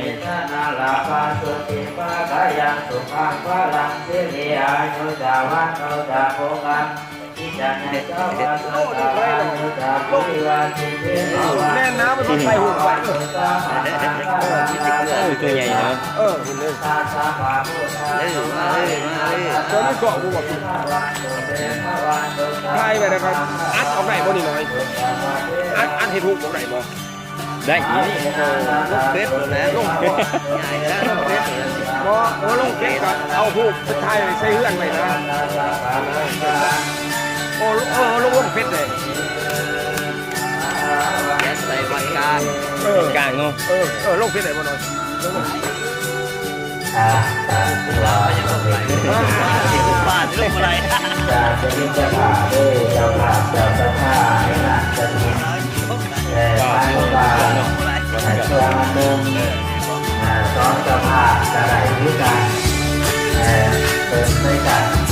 ເວທະນາລາພະສຸຕິພະກາຍັງ ສຸຂັງພະລັງ ສິລິອາຍຸຈາວັນໂນຈາໂພຄັງ ທີ່ຈະໃຫ້ເຈົ້າວ່າເຈົ້າສະຫາຍເຈົ້າຜູ້ທີ່ວ່າທີ່ເປັນ ແມ່ນນະ ມັນຕ້ອງໃສ່ຫູຟັງ ໂອ້ ຕົວໃຫຍ່ເນາະ ເອີ ພຸ້ນເດີ ມາເລີຍ ມາເລີຍ ຕົວນີ້ເກາະບໍ່ ຖ່າຍໄວ້ແລ້ວກໍອັດອອກໄດ້ບໍ່ນີ້ໜ້ອຍ ອັດ ອັດເຮັດຮູບອອກໄດ້ບໍ່? ໄດ້ ເອີ ລົງເຟສແລ້ວ ລົງເຟສ ບໍ່ ເອີ ລົງເຟສກໍເອົາຮູບໄປຖ່າຍໃສ່ເຮືອນໄວ້ນະ ໂອ້ ເອີ ລົງ ລົງເຟສເລີຍ ແກະໃສ່ວັດກາງ ເອີ ວັດກາງເນາະ ເອີ ເອີ ລົງເຟສໄດ້ບໍ່ນ້ອຍ ອ່າ ເອີ ເອີ ບາດລົງບໍ່ໄດ້ ຈະເປັນເຈົ້າພາບເດີ ເຈົ້າພາບ ເຈົ້າສັດທາໃນງານກະຖິນ ເອີ ທາງໂຮງບານ ເອີ ຊ່ວຍອັນໜຶ່ງ ເອີ ສອງເຈົ້າພາບກະໄດ້ຄືກັນ ເອີ ເປັນໃນການ